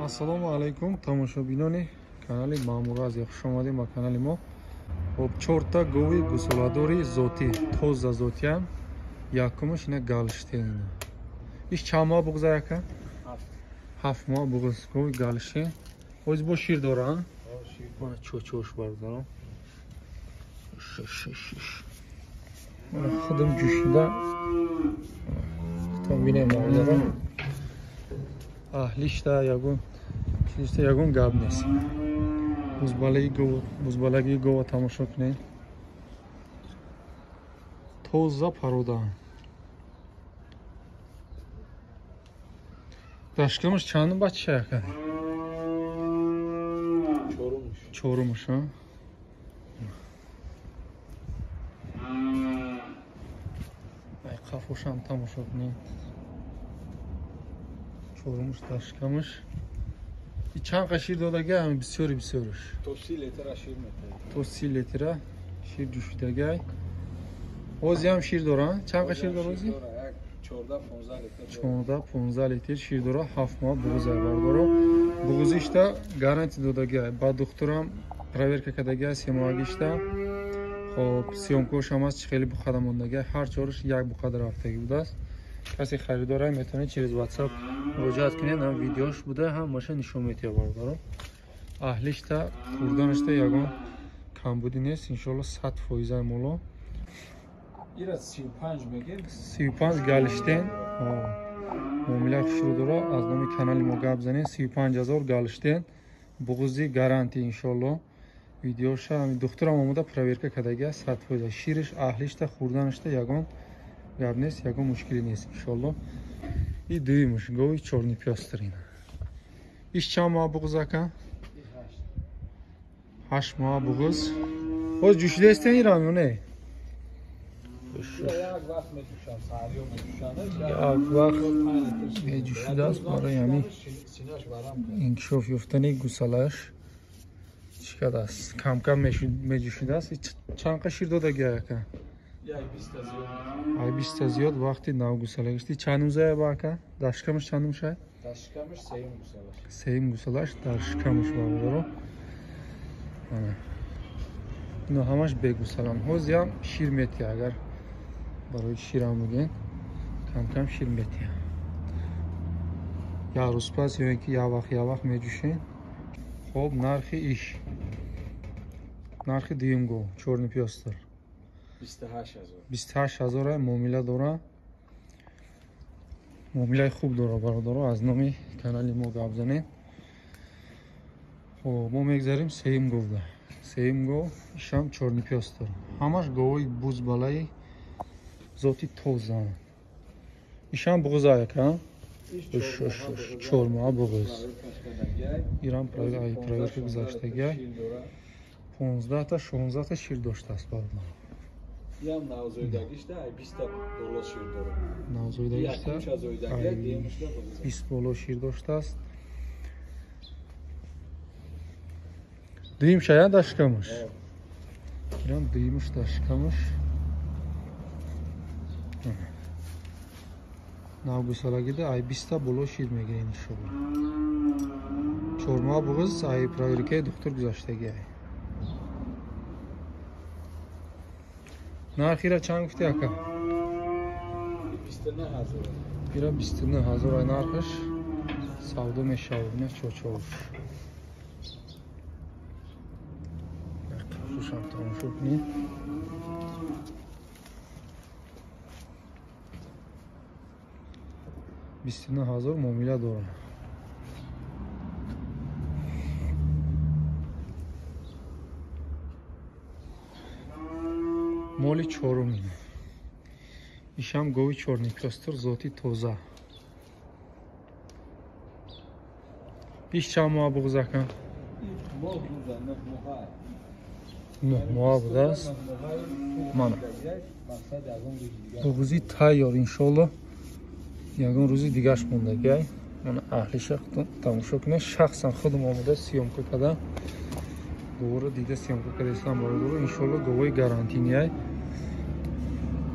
Ассалому алайкум тамошобинони канали Маъмур Азия, хуш омадем ба канали мо. Хоб, чорта гови гусоладори зотӣ, тоза зотиам. Якумаш ина Галштейн. Иш чанд моҳ буғза яка? 7 моҳ буғз гови Галштейн. Оз бо шир дора? Мана чочош бардорам. Шш. Мана худам ҷӯшида. Худам бинем бардорам. Аҳлишта ягон чизишта ягон гап нест. Бузбалагии гова тамошо кунед. Тоза парода. Дашкамаш чанд бача яка? Чорумуш. Ай қафошам тамошо кунед. Чорумуш дашкамаш. Чанд қа шир додага? Ҳами бисёри бисёриш. То 30 литра шир метаҳад. То 30 литра шир ҷӯшидагай. Ҳозиам шир дора? Чанд қа шир дора ҳози? 14-15 литр. 14-15 литр шир дора, 7 моҳ буғузай бардоро. Буғузишта гарантия додагай. Ба духтурам проверка кардагай, семоҳагишта. Хоб, съёмкаҳошам аст, чи хеле буқада мондагай. Ҳар чораш як буқада рафтагӣ будааст. Касе харидорай метавонед через WhatsApp муроҷиат кунед, ҳам видеош буда, ҳамаша нишон метиҳад бародаро. Аҳлишта, хӯрданашта ягон камбудӣ нест, иншоалло 100% моло. Ира 35 мегем. 35 Галштейн. Муомила хушрӯ дора, аз номи канали мо гап занед. 35 000 Галштейн, буғузи гарантия иншоалло. Видеоша духтурам омода проверка кардагиа, 100%. Шириш, аҳлишта, хӯрданашта ягон гап нест, ягон мушкилӣ нест иншоалло. И дуюмуш гови чорни пёстрин. Иш чанд моҳ буғуз ака? 8 моҳ буғуз. Боз ҷӯшидаистен ирам ё не? Як вақт меҷӯшам, саҳариё меҷӯшанд. Як вақт меҷӯшидааст барои ҳамин инкишоф ёфтани гусалааш чӣ кардааст? Кам-кам меҷӯшидааст. Чанд қа шир додагиа ака? Ай 20 зиёд вақти навгусалагишти. Чандум зая ба ака? Дар шикамаш чандум шай? Дар шикамаш сеюм гусалаш. Сеюм гусалаш дар шикамаш бародаро. Ино ҳамаш бегусалам. Ҳозиам шир метиҳа, агар барои ширам бигӯем, кам-кам шир метиҳа. Як рӯз пас ё ин ки як вақт як вақт меҷӯшем. Хоб, нархи иш. Нархи дуюм гов, чорни пёстр. 28 000. 28 000 муомила дора. Муомилаи хуб дора бародаро, аз номи канали мо гап занем. Хоб, мо мегзарем сеюм говда. Сеюм гов ишам чорни пёстр. Ҳамаш говои бузбалаи зоти тоза. Ишам буғуза яка? 4 моҳ буғуз. Ирам проверка гузаштагиай. 15 та 16 та шир доштааст бародаро. Ям навзоидагишта ай 20 та боло шир дора. Навзоидагишта 20 боло шир доштааст. Дуюм шая дар шикамаш. Ирам дуюмаш дар шикамаш. Навгусалагида ай 20 та боло шир мегиред иншоалло. 4 моҳ буғуз ай проверкаи духтур гузаштагиай. Нархира чанд гуфти ака? 29 000. Ира 29 000 ай нархаш савдо мешавад, не чочош. Қафушам тамошо кунед. 29 000 муомила дорам. Моли чорум. Ишам гови чорни пёстр зоти тоза. Иш чанд моҳ буғуз ака? 9 моҳ будааст. Мана. Буғузи тайёр иншоалло. Ягон рӯзи дигаш мондагиай. Мана аҳлиша тамошо кунед. Шахсан худам омода съёмка кардам. Говоро дида съёмка кардаистам бародаро. Иншоалло говои гарантинияй.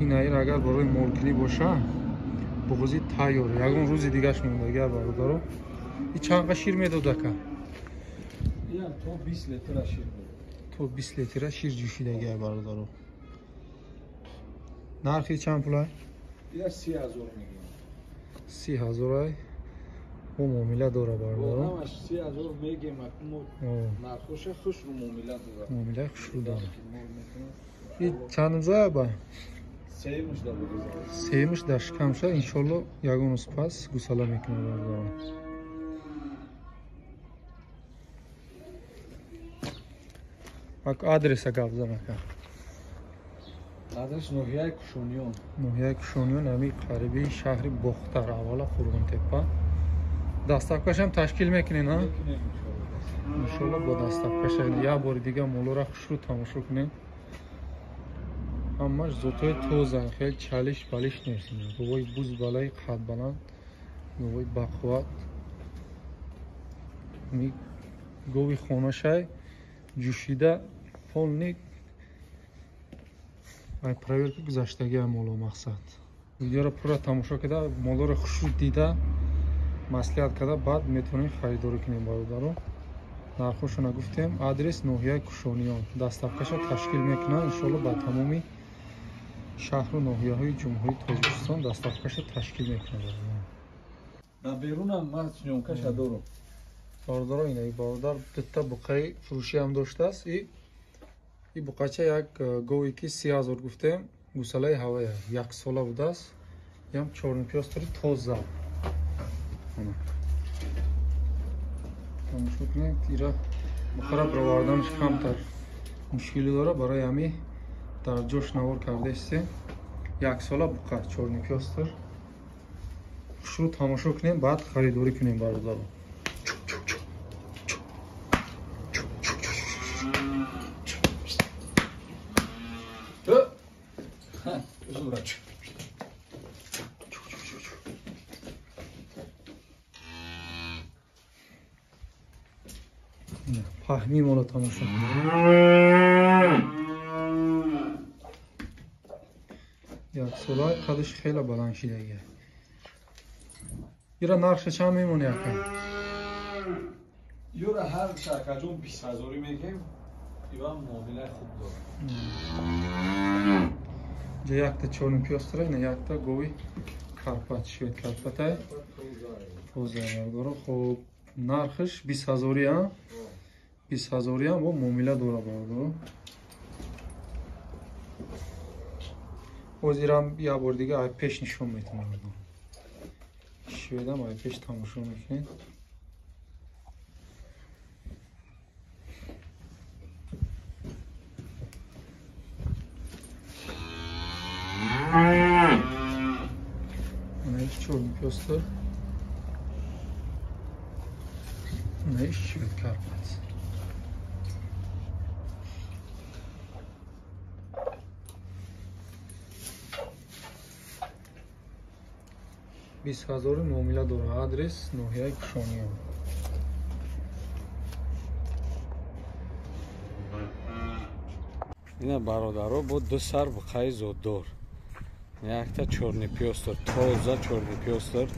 Ин айр агар барои молкунӣ боша, буғузи тайёр. Ягон рӯзи дигаш мондагиай бародаро. И чанқа шир медод ака? Иам то 20 литра шир медод. То 20 литра шир ҷӯшидагиай бародаро. Нархи чанд пулай? Ия 30,000 мегирам. 30,000 ай. Бо муомила дора бародаро. Одамаш 30,000 мегем, мо нархоша хушру муомила дора. Муомилаи хушру дора. И чандумзая ба? Сеюмш да бугиза. Сеюмш дар шикамша, иншолло ягон рӯз пас гусала мекунад бародаро. Ак адреса гап зан ака. Адрес ноҳияи Кушониён. Ноҳияи Кушониён, ҳами қариби шаҳри Бохтар, аввала Қурғонтепа. Доставкашам ташкил мекунед, а? Иншолло бо доставкаша. Як бори дига молора хушрӯ тамошо кунед. Ҳамаш зотҳои тоза, хеле чалиш балиш нест. Говои буз балаи қадбаланд, говои бақувват. Гови хонашай ҷӯшида полный ай проверка гузаштагиай моло мақсад. Видеоро пурра тамошо карда, молоро хушрӯ дида, маслиҳат карда, баъд метавонем харидорӣ кунем бародаро. Нархошона гуфтем, адрес ноҳияи Кушониён. Доставкаша ташкил мекунанд иншолло ба тамоми шаҳру ноҳияҳои Ҷумҳурии Тоҷикистон доставкаша ташкил мекунанд. Дар берунам ман съёмкаша дорам. Бародаро, ина бародар дута буқаи фурӯшӣ ҳам доштааст. И буқача як гове ки 30,000 гуфтем, гусалаи ҳавая, яксола будааст. Ям чорнипёстори тоза. Тамошо кунед, ира буқара бароварданаш камтар мушкилӣ дора, барои ҳами дар ҷош навор кардаистем. Яксола буқа чорнипёстор. Хушрӯ тамошо кунем, баъд харидорӣ кунем бародаро. Паҳмии моро тамошо кунед. Яксола қадаш хеле баланд шидагия. Ира нархша чанд мемонӣ ака? Юра ҳар шакаҷон 20,000 мегем, ивам муомилаи хуб дорад. Ҷа якта чорнипёстра, ина якта гови карпат, швед карпатай. Тоза бардоро. Хоб, нархаш 20,000 а? 20,000 ам бо муомила дора бародаро. Ҳозирам як бор дига ай пеш нишон метам бародаро. Шведам ай пеш тамошо мекунед. Ана иш чорнипёстор. Ана иш швед карпат. 20,000 муомила дора. Адрес ноҳияи Кушониён. Ина бародаро бо ду сар буқаи зоддор. Якта чорнипёстор, тоза чорнипёстор.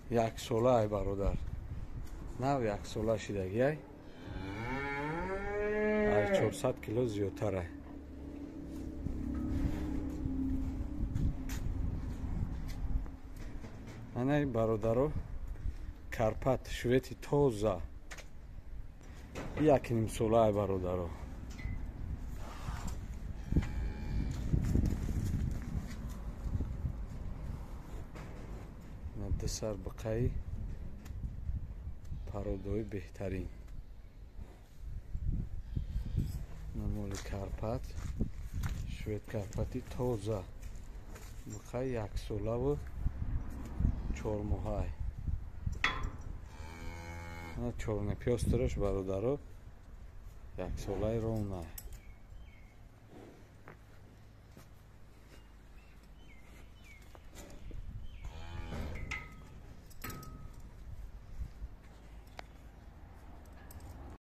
Яксола ай бародар. Нав яксола шидагиай. Ай 400 кило зиёдтар ай. Анаи бародаро Карпат швети тоза. 1.5 сола ай бародаро. Ду сар буқаи пародои беҳтарин. Намоли Карпат, швед Карпати тоза. Буқаи яксолаву 4 моҳай. Ана чорнепёстораш бародаро яксолаи ровнай.